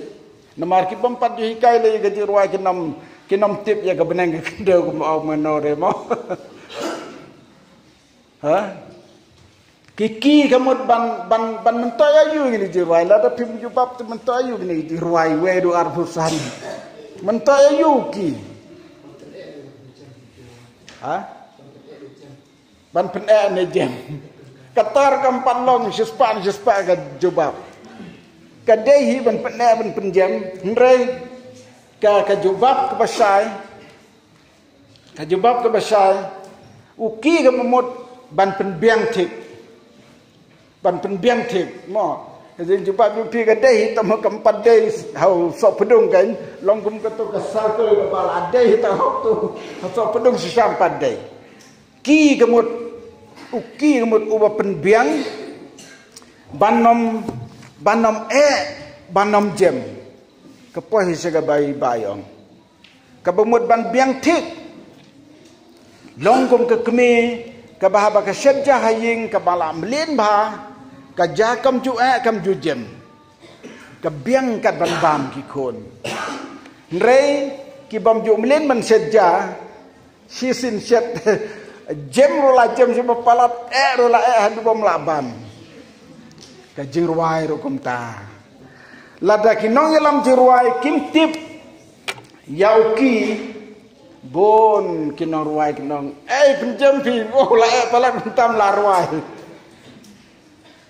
Namar ki bym pat ju hikai lei ïa ka jingrwai kin ym, kin ym tip ïa ka bneng ka khyndew kumba ong mano re mo. Ha? Ki key ka mut ban, ban, ban myntoi aïu kine ki jingrwai, lada phim jubab te myntoi aïu kine ki jingrwai wei haduh arphew san. Myntoi aïu ki? Ha? Ban pyneh ne jem. Kata ruh kam pat long shispah ne shispah ka jubab. Ka dei hi ban pyneh ban pynjem. Hynrei ka, ka jubab kaba shai, ka jubab kaba shai, u key kaba mut ban pynbiang thik. Ban pynbiang thik mo. Ka jingjubab jong phi ka dei hi, tang ma kam pat dei ha u sohpdung kan long kum kato ka circle kaba la dei hi, tang ha u sohpdung shisha ym pat dei. Key ka mut, u key ka mut uba pynbiang ban ym, ban ym eh, ban ym jem. Ka poi hi sha kaba i ba ïong. Kaba mut ban biang thik. Long kum ka kmie kaba haba ka shet ja ha ïing kaba la mlien bha, ka ja kam ju eh kam ju jem. Ka biang kat ban bam ki khun. Hynrei ki bym ju mlien ban shet ja, shisien shet jem ruh la jem sha ba palat, eh ruh la eh haduh bym lah bam. Ka jingrwai ruh kumta. Lada ki nongïalam jingrwai kim tip ïa u key, bun ki nongrwai kin ong, "Ei, pynjem phi, oh, la eh palat mynta la rwai."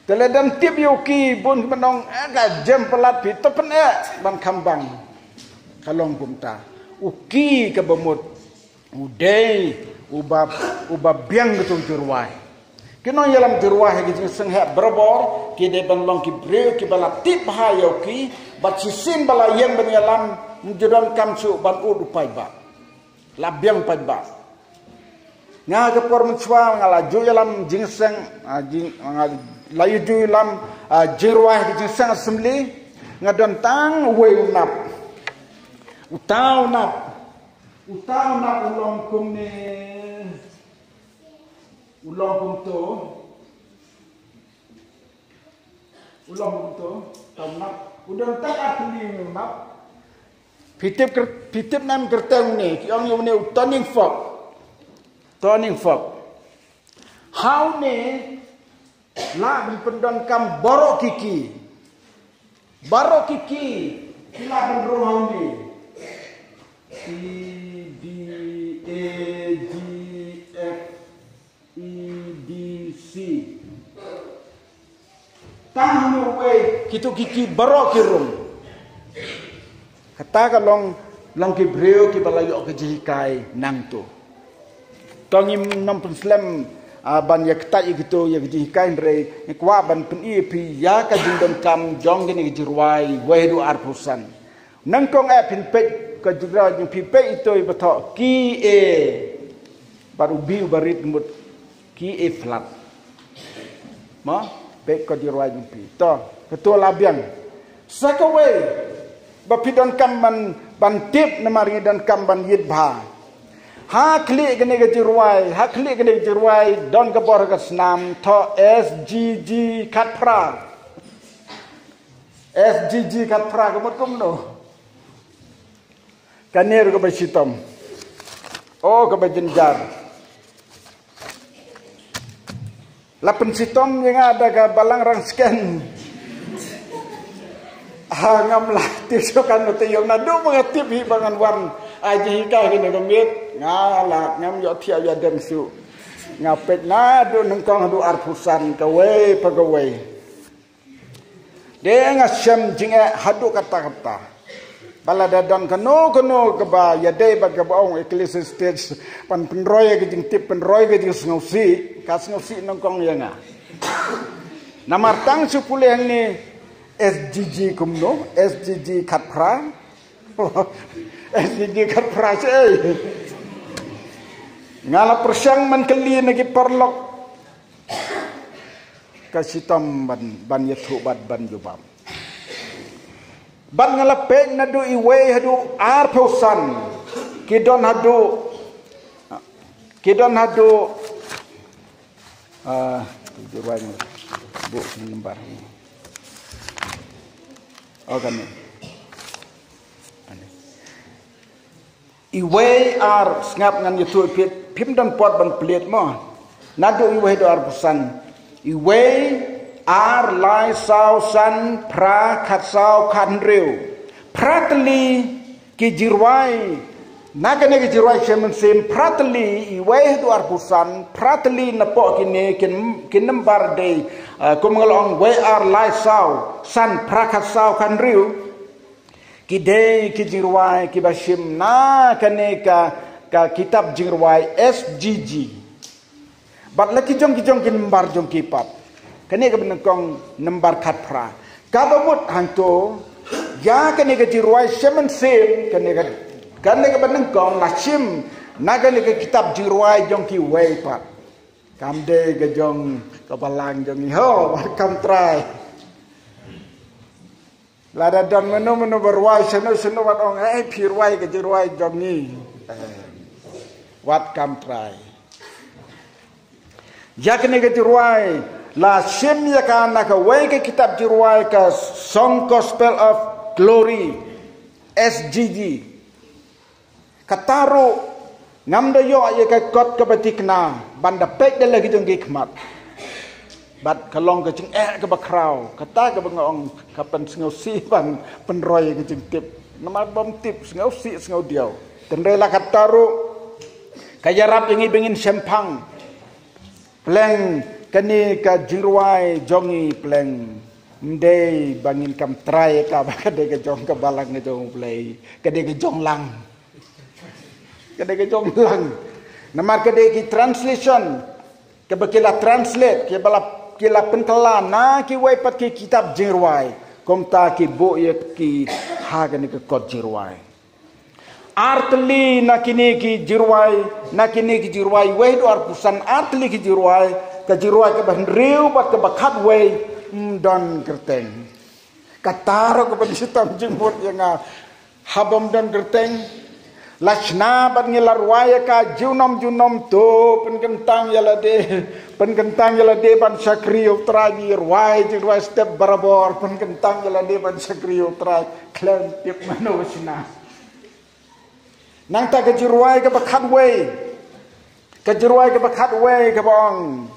Te lada ym tip ïa u key, bun kin ong, "Eh, ka jem palat phi, to pyneh ban kham bang." Ka long kumta. U key kaba mut u dei uba, uba biang kato ka jingrwai. Ki nongïalam jingrwai ha ka jingseng heh barabor ki dei ban long ki briew kiba la tip bha ïa u key, bad shisien ba la ïeng ban ïalam, ym ju donkam shuh ban ud u paidbah. La biang paidbah. Nga ha ka por mynshuwa nga la ju ïalam jingseng, ah, jing, nga la ju ïalam, ah, jingrwai ha ka jingseng assembly, nga don tang uwei u nap. Uta u nap. Uta u nap u long kumne. U long kumto. U long kumto. Uta u nap. U don tang ar tylli u nap. Phi tip kyrteng, phi tip nam kyrteng une. Ki ong ïa une u turning fork. Turning fork. Ha une lah ban pyndonkam baroh ki key. Baroh ki key ki lah ban rung ha une. C, D, A, G, F, E, B, C. Tang ha une uwei kito ki key baroh ki rung. Kata ka long, long ki briew kiba la ïoh ka jinghikai nangto. To ngim nym pynslem, ah, ban ïa kata ïa kito ïa ka jinghikai, hynrei nga kwah ban pyni ïa phi ïa ka jingdonkam jong kine ki jingrwai wei haduh arphew san. Nyngkong eh phin peit ka jingrwai jong phi, peit ito iba thoh key A. Bad u B uba rit mut key A flat. Mo, peit ka jingrwai jong phi. To, kato la biang. Sa kawei ba phi donkam ban, ban tip namar ngi donkam ban ïit bha. Ha khlieh kane ka jingrwai, ha khlieh kane ka jingrwai don ka bor ka snam thoh S G G khatphra. S G G khatphra ka mut kumno? Kane ruh kaba shitom. Oh, kaba jynjar. La pynshitom ïa nga da ka balang rang sken. Ha, ngam lah tip shuh kan, te ïoh naduh ba nga tip hi ba ngan wan ai jinghikai kine ka miet. Nga lah ngam ïoh thiah ïoh dem shuh. Nga peit naduh nyngkong haduh arphew san, kawei pa kawei. Te nga shem jingeh haduh katta katta. Ba lada don kano kano kaba ïadei bad kaba ong Ecclesiastes, ban pynroi ka jingtip, pynroi ka jingsngewsih, ka sngewsih nyngkong ïa nga. Namar tang shu pule hangne, S G G kumno, S G G khatphra. S G G khatphra shi ei. Nga la pyrshang ban kylli na ki paralok ka shitom ban, ban ïathuh bad ban jubab. Bad nga la peit naduh iwei haduh arphew san, ki don haduh, ki don haduh, ah, tu ruang buh number. Oh, kane. Kane. Iwei ar, sngap ngan ïathuh ïa phi, phim don por ban plie mo. Naduh iwei haduh arphew san. Iwei, ar, lai, saw, san, phra, khatsaw, khathynriew. Phra tylli ki jingrwai. Na kane ka jingrwai shem mynsiem, phra tylli, iwei haduh arphew san, phra tylli napoh kine, kin, kin nambar dei, ah, kum nga la ong, wei, ar, lai, saw, san, phra, khatsaw, khathynriew. Ki dei ki jingrwai kiba shim na kane ka, ka kitab jingrwai S G G. Bad la ki jong ki jong ki nambar jong ki pat. Kane kaba nyngkong nambar khatphra. Kaba mut hangto, ïa kane ka jingrwai shem mynsiem, kane ka, kane kaba nyngkong la shim na kane ka kitab jingrwai jong kiwei pat. Kam dei ka jong ka balang jong ngi ho, bad kam trai. Lada don mano mano ba rwai shano shano, wat ong, "Eh, phi rwai ka jingrwai jong ngi." Eh, wat kam trai. Ïa kane ka jingrwai la shim ïa ka na kawei ka kitab jingrwai, ka Song Gospel of Glory, S G G. Kata ruh ngam da ïoh ïa ka kot kaba thikna ban da peit da la ki jong ki khmat. Bad ka long ka jingeh kaba khraw, kata kaba nga ong ka pynsngewsih ban pynroi ïa ka jingtip. Namar bym tip, sngewsih sngewdiaw. Hynrei la kata ruh ka ïarap ïa ngi ba ngin shemphang. Pleng kane ka jingrwai jong ngi pleng. Ym dei ba ngin kam trai ka ba ka dei ka jong ka balang ka jong U Blei. Ka dei ka jong lang. Ka dei ka jong lang. Namar ka dei ki translation. Kaba ki la translate, kaba la, ki la pynkylla na kiwei pat ki kitab jingrwai. Kumta ki buh ïa ki ha kane ka kot jingrwai. Ar tylli na kine ki jingrwai, na kine ki jingrwai, wei haduh arphew san, ar tylli ki jingrwai, ka jingrwai kaba hynriew bad kaba khatwei, ym don kyrteng. Kata ruh kaba shitom jingmut ïa nga, haba ym don kyrteng. La shna bad ngi la rwai ïa ka junom junom to, pynkyntang ïa lade, pynkyntang ïa lade ban shakri U Trai, ngi rwai jingrwai step barabor, pynkyntang ïa lade ban shakri U Trai. Khlem tip mano ba shna. Nangta ka jingrwai kaba khatwei. Ka jingrwai kaba khatwei kaba ong,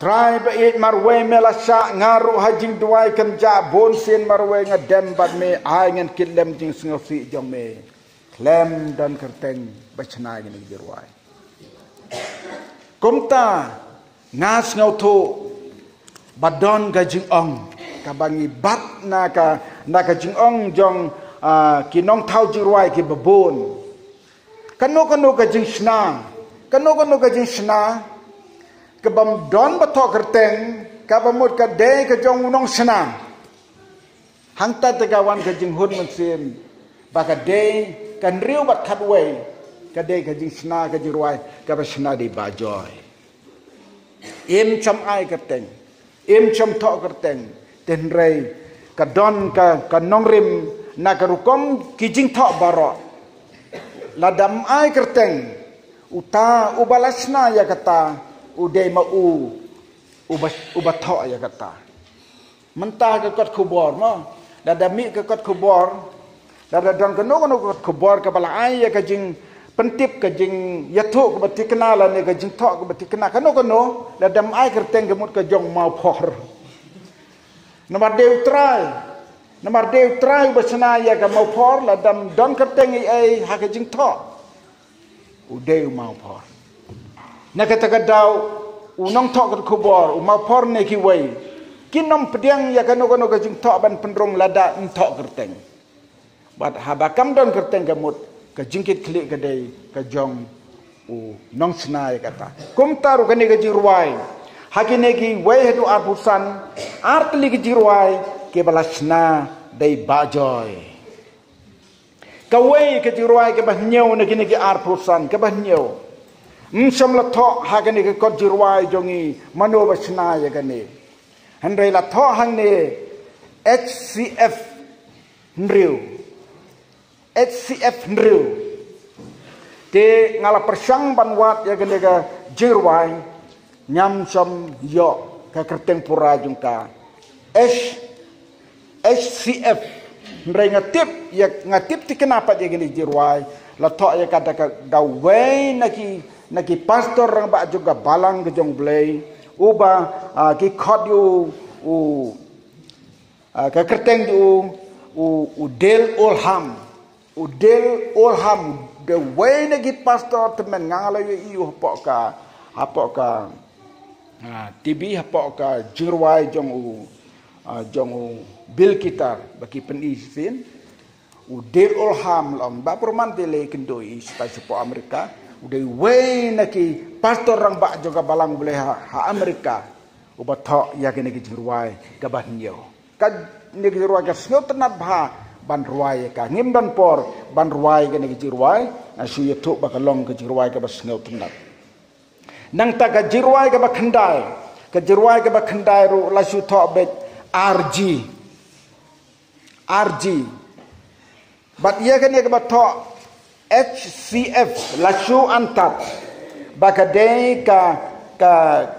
Trai ba ïeit marwei, me la shah, nga ruh ha jingduwai kynjah, bun sien marwei nga dem bad me, ai ngan kit lem jingsngewsih jong me. Khlem don kyrteng ba shna ïa kane ka jingrwai. Kumta nga sngewthuh ba don ka jingong kaba ngi bat na ka, na ka jingong jong, ah, ki nongthaw jingrwai kiba bun. Kano kano ka jingshna, kano kano ka jingshna kaba ym don ba thoh kyrteng, kaba mut ka dei ka jong u nongshna. Hangta te ka wan ka jinghun mynsiem ba ka dei ka hynriew bad khatwei, ka dei ka jingshna ka jingrwai kaba shna dei ba joi. Im shym ai kyrteng, im shym thoh kyrteng, hynrei ka don ka, ka nongrim na ka rukom ki jingthoh baroh. Lada ym ai kyrteng, uta uba la shna ïa kata u dei ma u uba, uba thoh ïa kata. Mynta ka kot khubor mo. Lada mih ka kot khubor, lada don kano kano kot khubor kaba la ai ïa ka jingpyntip, ka jingïathuh kaba thikna lane ka jingthoh kaba thikna, kano kano, lada ym ai kyrteng ka mut ka jong u mawphor. Namar dei U Trai, namar dei U Trai uba shna ïa ka mawphor, lada ym don kyrteng ei ei ha ka jingthoh, u dei u mawphor. Na kata ka daw, u nongthoh ka khubor, u mawphor ne kiwei, kin ym pdiang ïa kano kano ka jingthoh ban pynrung lada ym thoh kyrteng. Bad haba kam don kyrteng ka mut, ka jingkitkhlieh ka dei ka jong u nongshna ïa kata. Kumta ruh kane ka jingrwai, ha kine kiwei haduh arphew san, artylli ki jingrwai kiba la shna da i Bah Joy. Kawei ka jingrwai kaba hynñiew na kine ki arphew san, kaba hynñiew. Ym shym la thoh ha kane ka kot jingrwai jong ngi mano ba shna ïa kane. Hynrei la thoh hangne, H C F hynriew. H C F hynriew. Te nga la pyrshang ban wad ïa kane ka jingrwai, ngam shym ïoh ka kyrteng pura jong ka. H, H C F. Hynrei nga tip ïa, nga tip thikna pat ïa kane ka jingrwai. La thoh ïa ka da ka, da uwei na ki, na ki pastor rangbah jong ka balang ka jong U Blei. Uba, ah, ki khot ïa u, u, ah, ka kyrteng jong u, u, u Dale Oldham. U Dale Oldham, da uwei na ki pastor tymmen, nga la ïohi ïa u hapoh ka, hapoh ka, ah, T V, hapoh ka jingrwai jong u, ah, jong u Bill Guitar, ba ki pyni shisien. U Dale Oldham la ong, Bah Pyrman te lei kynduh i, shatai shapoh Amerika. U dei uwei na ki pastor rangbah jong ka balang U Blei ha, ha Amerika. Uba thoh ïa kane ka jingrwai kaba hynñiew. Kane ka jingrwai ka sngewtynnat bha ban rwai ïa ka. Ngim don por ban rwai ïa kane ka jingrwai. Nga shu ïathuh ba ka long ka jingrwai kaba sngewtynnat. Nangta ka jingrwai kaba khyndai. Ka jingrwai kaba khyndai ruh la shu thoh beit R G. R G. Bad ïa kane kaba thoh H C F la shu antad ba ka dei ka, ka,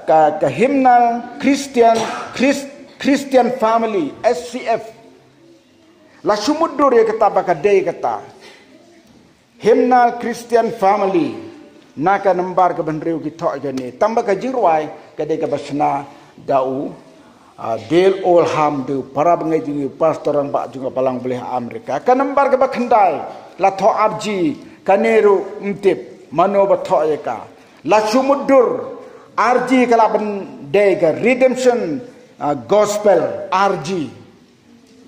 ka, ka hymnal Christian, Chris-, Christian family, H C F. La shu mutdur ïa kata ba ka dei kata. Hymnal Christian family. Na ka nambar kaba hynriew ki thoh ïa kane. Tang ba ka jingrwai ka dei kaba shna da u, ah, Dale Oldham, dei u para bangeit jong ngi, u pastor rangbah jong ka balang U Blei ha Amerika. Ka nambar kaba khyndai la thoh R G, kane ruh ym tip mano ba thoh ïa ka. La shu mutdur, R G ka lah ban dei ka Redemption, ah, Gospel, R G.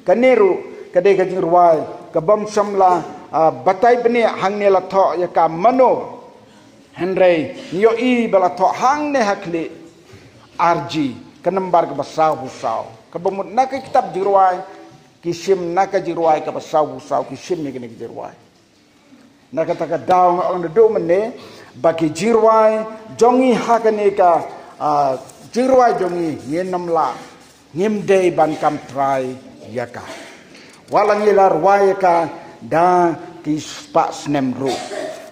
Kane ruh ka dei ka jingrwai kaba ym shym la, ah, batai bniah hangne la thoh ïa ka mano. Hynrei ngi ïohi ba la thoh hangne ha khlieh, R G, ka nambar kaba sawphew saw. Kaba mut na ka kitab jingrwai ki shim, na ka jingrwai kaba sawphew saw ki shim ïa kane ka jingrwai. Na kata ka daw nga ong naduh mynne ba ki jingrwai jong ngi ha kane ka, ah, jingrwai jong ngi, ngin ym lah, ngim dei ban kam trai ïa ka. Wat la ngi la rwai ïa ka da ki spah snem ruh.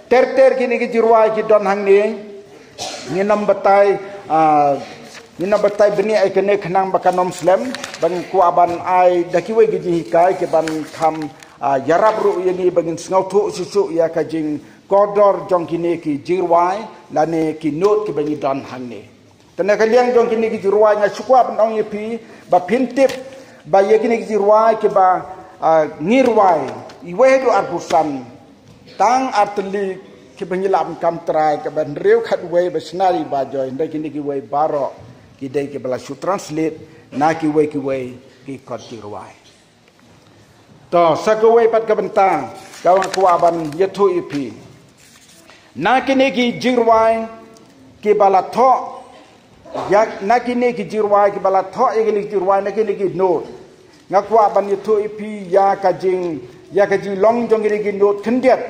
Ter ter kine ki jingrwai ki don hangne. Ngin ym batai, ah, ngin ym batai bniah ïa kane khnang ba kan ym slem, ba nga kwah ban ai da kiwei ki jinghikai ki ban kham, ah, ïarap ruh ïa ngi ba ngin sngewthuh shuh shuh ïa ka jingkordor jong kine ki jingrwai lane ki note kiba ngi don hangne. Te na ka liang jong kine ki jingrwai nga shu kwah ban ong ïa phi ba phin tip ba ïa kine ki jingrwai kiba, ah, ngi rwai, iwei haduh arphew san, tang artylli kiba ngi lah ban kam trai, kaba hynriew khatwei ba shna da i Bah Joy, hynrei kine kiwei baroh ki dei kiba la shu translate na kiwei kiwei ki kot jingrwai. To, sa kawei pat ka bynta kaba nga kwah ban ïathuh ïa phi. Na kine ki jingrwai kiba la thoh, ïa, na kine ki jingrwai kiba la thoh ïa kine ki jingrwai na kine ki note, nga kwah ban ïathuh ïa phi ïa ka jing, ïa ka jinglong jong kine ki note khyndiat.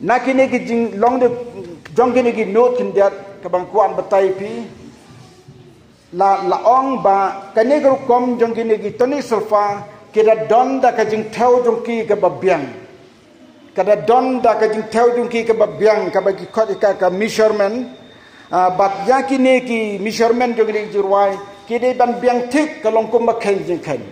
Na kine ki jinglong de, jong kine ki note khyndiat kaba nga kwah ban batai ïa phi. La, la ong ba kane ka rukom jong kine ki tonic solfa ki da don da ka jingthew jong ki kaba biang. Ka da don da ka jingthew jong ki kaba biang, kaba ki khot ïa ka ka measurement. Ah, bad ïa kine ki measurement jong kine ki jingrwai ki dei ban biang thik, ka long kumba kheiñ jingkheiñ.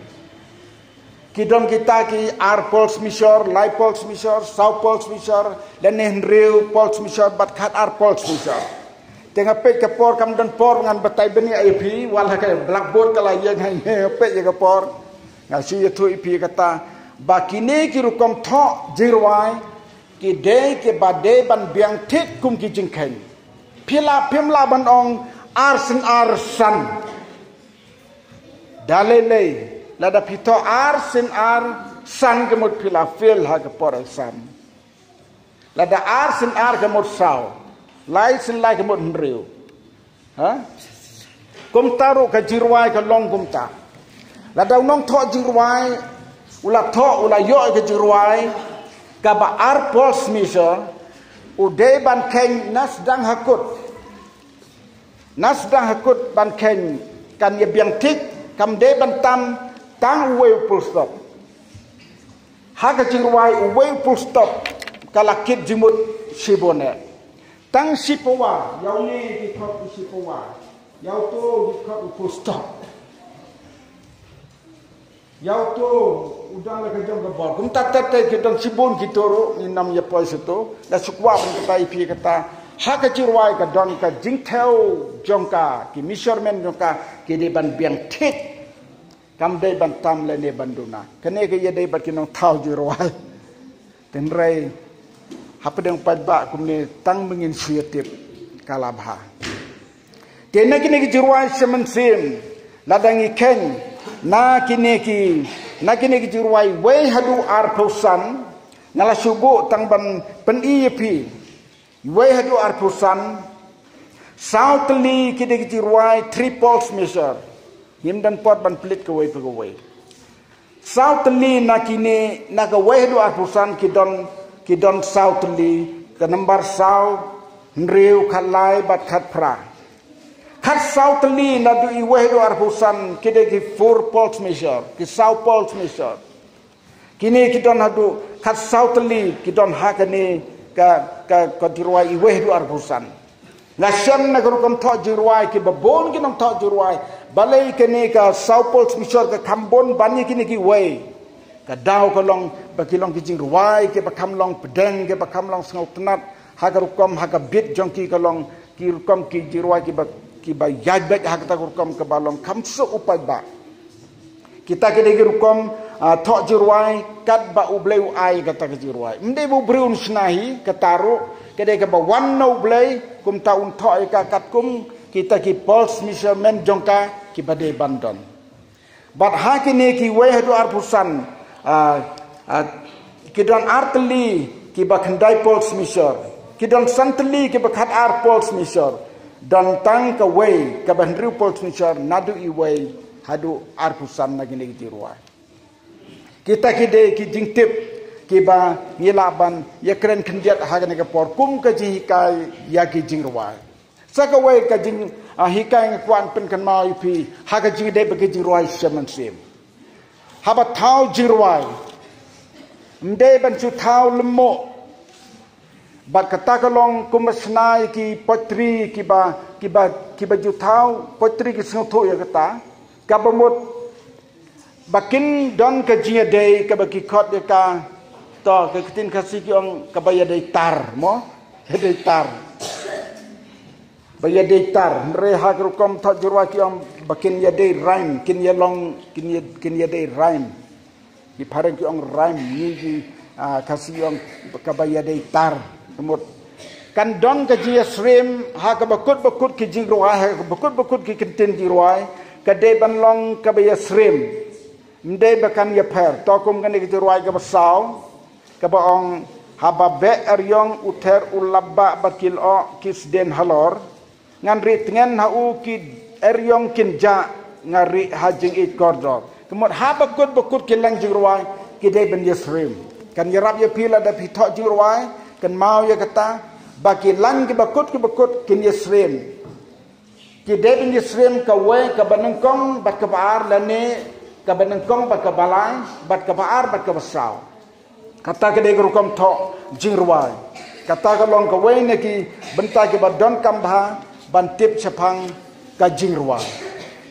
Ki don kita ki ar pulse measure, lai pulse measure, saw pulse measure, lane hynriew pulse measure bad khatar pulse measure. Te nga peit ka por kam don por ngan batai bniah ïa phi, wat la ka blackboard ka la ïeng, nga peit ïa ka por. Nga shu ïathuh ïa phi kata ba kine ki rukom thoh jingrwai ki dei kiba dei ban biang thik kum ki jingkheiñ. Phi la phim la ban ong ar sien ar san. Da lei lei, lada phi thoh ar sien ar san ka mut phi la fail ha ka por exam. Lada ar sien ar ka mut saw. Lai sien lai ka mut hynriew. Ha? Kumta ruh ka jingrwai ka long kumta. Lada u nongthoh jingrwai, u la thoh, u la ïoh ka jingrwai, kaba ar pulse measure, u dei ban kheiñ na sdang hakut. Na sdang hakut ban kheiñ kan ïa biang thik, kam dei ban tam, tang uwei u full stop. Ha ka jingrwai uwei u full stop, ka la kit jingmut shibun eh. Tang shipawa, ïa une ki khot u shipawa. Ïa uto ki khot u full stop. Ïa uto u dang la ka jong ka bor. Kumta te te ki don shibun kito ruh, ngin ym ïa poi sha uto. La shu kwah ban kata ïa phi kata. Ha ka jingrwai ka don ka jingthew jong ka, ki measurement jong ka, ki dei ban biang thik. Kam dei ban tam lane ban duna. Kane ka ïadei bad ki nongthaw jingrwai. Hynrei hapdeng paidbah kumne tang ba ngin shu ïa tip ka la bha. Te na kine ki jingrwai sha mynsiem, lada ngi kheiñ na kine ki, na kine ki jingrwai wei haduh arphew san, nga la shu buh tang ban pyni ïa phi. Wei haduh arphew san, saw tylli ki dei ki jingrwai three pulse measure. Ngim don por ban plie kawei pa kawei. Saw tylli na kine, na kawei haduh arphew san ki don, ki don saw tylli, ka nambar saw, hynriew, khatlai bad khatphra. Khatsaw tylli naduh iwei haduh arphew san ki dei ki four pulse measure, ki saw pulse measure. Kine ki don haduh khatsaw tylli ki don ha kane ka, ka, ka jingrwai iwei haduh arphew san. Nga shem na ka rukom thoh jingrwai kiba bun ki nongthoh jingrwai. Balei kane ka saw pulse measure ka kham bun ban ïa kine kiwei? Ka daw ka long ba ki long ki jingrwai kiba kham long pdeng, kiba kham long sngewtynnat. Ha ka rukom, ha ka beat jong ki ka long ki rukom ki jingrwai kiba, kiba ïaid beit ha kata ka rukom kaba long kham suk u paidbah. Kita ki dei ki rukom, ah, thoh jingrwai katba U Blei u ai kata ka jingrwai. Ym dei ba u briew un shna hi, kata ruh ka dei kaba wan na U Blei, kumta un thoh ïa ka katkum kita ki pulse measurement jong ka kiba dei ban don. Bad ha kine kiwei haduh arphew san, ah, ah, ki don ar tylli kiba khyndai pulse measure. Ki don san tylli kiba khatar pulse measure. Don tang kawei kaba hynriew pulse measure naduh iwei haduh arphew san na kine ki jingrwai. Kita ki dei ki jingtip kiba ngi lah ban ïakren khyndiat ha kane ka por kum ka jinghikai ïa ki jingrwai. Sa kawei ka jing, ah, hikai nga kwah pynkynmaw ïa phi ha ka jingdei bad ka jingrwai sha mynsiem. Haba thaw jingrwai, ym dei ban shu thaw lymmuh. Bad kata ka long kumba shna ïa ki poetry kiba, kiba, kiba ju thaw, poetry ki sngewthuh ïa kata. Kaba mut ba kin don ka jingïadei kaba ki khot ïa ka, to, ka ktien Khasi ki ong kaba ïadei tar, mo? Ïadei tar. Ba ïadei tar, hynrei ha ka rukom thoh jingrwai ki ong ba kin ïadei rhyme, kin ïalong, kin ïa, kin ïadei rhyme. Ki phareng ki ong rhyme, ngi ki, ah, Khasi ki ong kaba ïadei tar. Ka mut kan don ka jingïasyriem ha kaba kut ba kut ki jingrwai, ha kaba kut ba kut ki kyntien jingrwai, ka dei ban long kaba ïasyriem. Ym dei ba kan ïapher. To kum kane ka jingrwai kaba saw, kaba ong, haba beh eriong u ther u lap bah bad ki lyoh ki sdien halor. Ngan rieh tngen ha u, ki eriong kin jah, nga rieh ha jingïeit kordor. Ka mut haba kut ba kut ki leng jingrwai ki dei ban ïasyriem. Kan ïarap ïa phi lada phi thoh jingrwai, kynmaw ïa kata, ba ki leng kiba kut kiba kut kin ïasyriem. Ki dei ban ïasyriem kawei kaba nyngkong bad kaba ar lane kaba nyngkong bad kaba lai bad kaba ar bad kaba saw. Kata ka dei ka rukom thoh jingrwai. Kata ka long kawei na ki bynta kiba donkam bha ban tip shaphang ka jingrwai.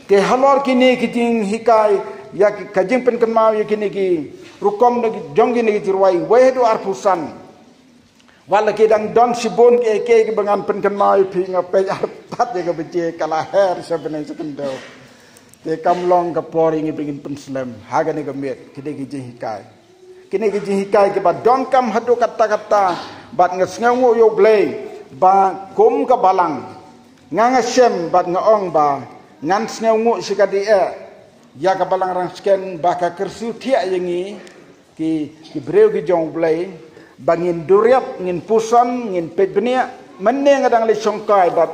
Te halor kine ki jinghikai, ïa ki, ka jingpynkynmaw ïa kine ki rukom na ki, jong kine ki jingrwai wei haduh arphew san. Wat la ki dang don shibun kiei kiei kiba ngan pynkynmaw ïa phi, nga peit artat ïa ka baje ka la her sha bneng sha khyndew. Te kam long ka por ïa ngi ba ngin pynslem ha kane ka miet, ki dei ki jinghikai. Kine ki jinghikai kiba donkam haduh katta katta, bad nga sngewnguh ïa U Blei ba kum ka balang, Nga nga shem bad nga ong ba ngan sngewnguh shikatdei eh ïa ka Balang Rangsken ba ka kyrsiew thiah ïa ngi ki, ki briew ki jong U Blei, ba ngin duriap, ngin puson, ngin peit bniah. Mynne nga dang leit shongkai bad,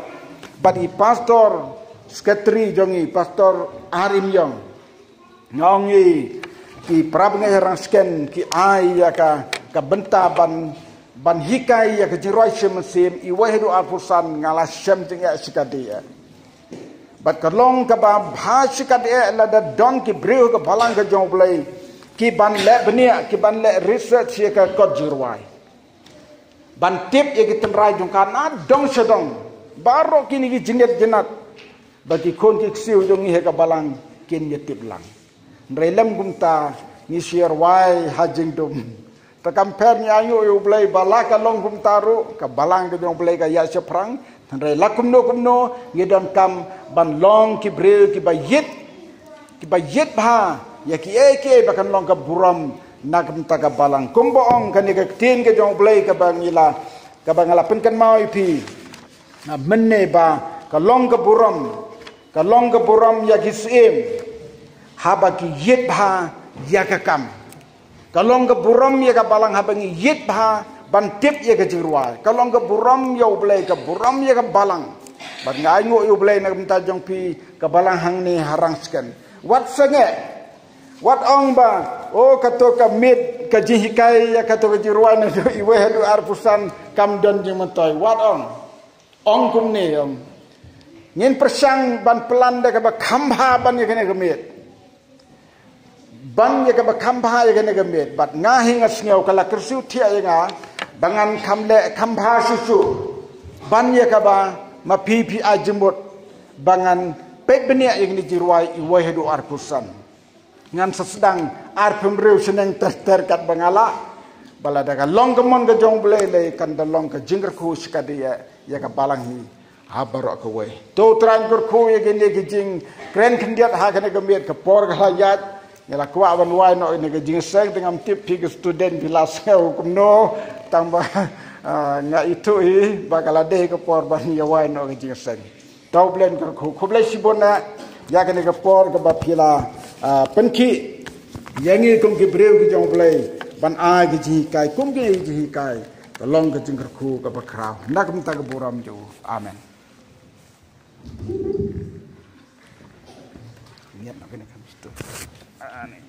bad i pastor, secretary jong i, Pastor Arim Yong. Nga ong i, ki para bangeit Rangsken ki ai ïa ka, ka bynta ban, ban hikai ïa ka jingrwai shim mynsiem, iwei haduh arphew san, nga la shem jingeh shikatdei eh. Bad ka long kaba bha shikatdei eh lada don ki briew ka Balang ka jong U Blei ki ban leh bniah, ki ban leh research ïa ka kot jingrwai, ban tip ïa ki tynrai jong ka na dong sha dong. Baroh kine ki jingit jinat ba ki khun ki ksiew jong ngi ha ka Balang kin ïa tip lang. Hynrei lem kumta ngi shu ïa rwai ha jingdum. Te kam pher, ngi ainguh ïa U Blei ba la ka long kumta ruh, ka Balang ka jong U Blei ka ïaid shaphrang. Hynrei la kumno kumno ngi donkam ban long ki briew kiba ïit, kiba ïit bha ïa kiei kiei ba kan long ka burom na ka bynta ka Balang. Kumba ong kane ka ktien ka jong U Blei kaba ngi la, kaba nga la pynkynmaw ïa phi. Na mynne ba ka long ka burom, ka long ka burom ïa ki syiem haba ki ïit bha ïa ka kam. Ka long ka burom ïa ka Balang haba ngi ïit bha ban tip ïa ka jingrwai. Ka long ka burom ïa U Blei, ka burom ïa ka Balang. Bad nga ainguh ïa U Blei na ka bynta jong phi ka Balang hangne ha Rangsken. Wat sangeh, wat ong ba, oh, kato ka miet ka jinghikai ïa kato ka jingrwai naduh iwei haduh arphew san kam don jingmyntoi. Wat ong. Ong kumne, ong, ngin pyrshang ban plan da kaba kham bha ban ïa kane ka miet, ban ïa kaba kham bha ïa kane ka miet. Bad nga hi nga sngew ka la kyrsiew thiah ïa nga ba ngan kham leh kham bha shuh shuh ban ïa kaba ma phi phi ai jingmut ba ngan peit bniah ïa kane ka jingrwai iwei haduh arphew san. Ngan sa sdang arphew hynriew shaneng ter ter katba nga lah. Ba lada ka long ka mon ka jong U Blei lei kan da long ka jingkyrkhu shikatdei eh ïa ka Balang hi ha baroh kawei. To U Trai un kyrkhu ïa kine ki jingkren khyndiat ha kane ka miet. Ka por ka la ïaid, ngi la kwah ban wai noh ïa kane ka jingïaseng, te ngam tip phi ki student phi la sngew kumno, tang ba, ah, nga ithuh hi ba ka la dei ka por ban ïa wai noh ka jingïaseng. To U Blei un kyrkhu. Khublei shibun eh ïa kane ka por kaba phi la, ah, pynkhih ïa ngi kum ki briew ki jong U Blei ban ai ki jinghikai kum kine ki jinghikai. Ka long ka jingkyrkhu kaba khraw na ka bynta ka burom jong U. Amen. Amen.